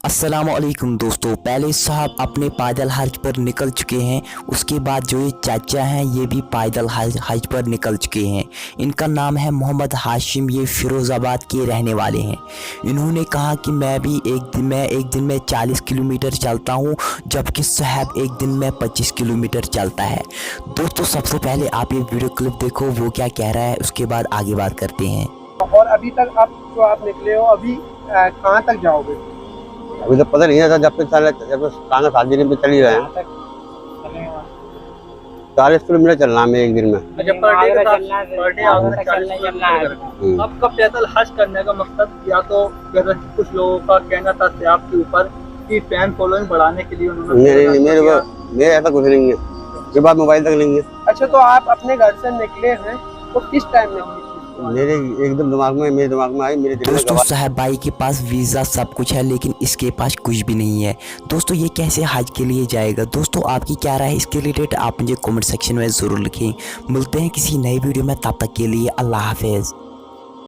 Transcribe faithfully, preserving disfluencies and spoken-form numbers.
अस्सलाम वालेकुम दोस्तों, पहले साहब अपने पैदल हज पर निकल चुके हैं, उसके बाद जो ये चाचा हैं ये भी पैदल हज हज पर निकल चुके हैं। इनका नाम है मोहम्मद हाशिम, ये फिरोज़ाबाद के रहने वाले हैं। इन्होंने कहा कि मैं भी एक दिन मैं एक दिन में चालीस किलोमीटर चलता हूँ, जबकि साहब एक दिन में पच्चीस किलोमीटर चलता है। दोस्तों, सबसे पहले आप ये वीडियो क्लिप देखो, वो क्या कह रहा है, उसके बाद आगे बात करते हैं। और अभी तक आप जो आप निकले हो, अभी अ, कहाँ तक जाओगे? अभी तो पता नहीं है, जब तक साला जब तक कांग्रेस हाजिरी पे चल ही रहे हैं। चालीस किलोमीटर चलना है हमें एक दिन में। अच्छा, पर डे के साथ पर डे आप आगरा चलना चलना है। हम्म। आपका पैदल हज करने का मकसद या तो जैसा कि कुछ लोगों का कहना था सियाब के ऊपर कि फैन फॉलोइंग बढ़ाने के लिए उन्होंने नहीं नहीं नहीं, मेरे किया। को मेरे ऐसा कुछ नहीं है। मेरे पास मोबाइल तक नहीं है। अच्छा, तो आप अपने घर से निकले हैं, तो किस टाइम निकले? मेरे एकदम दिमाग में मेरे दिमाग में आई मेरे दिल में दोस्तों, गवा- साहब भाई के पास वीज़ा सब कुछ है, लेकिन इसके पास कुछ भी नहीं है। दोस्तों, ये कैसे हज के लिए जाएगा? दोस्तों, आपकी क्या राय है इसके रिलेटेड, आप मुझे कमेंट सेक्शन में ज़रूर लिखें। मिलते हैं किसी नई वीडियो में, तब तक के लिए अल्लाह हाफिज़।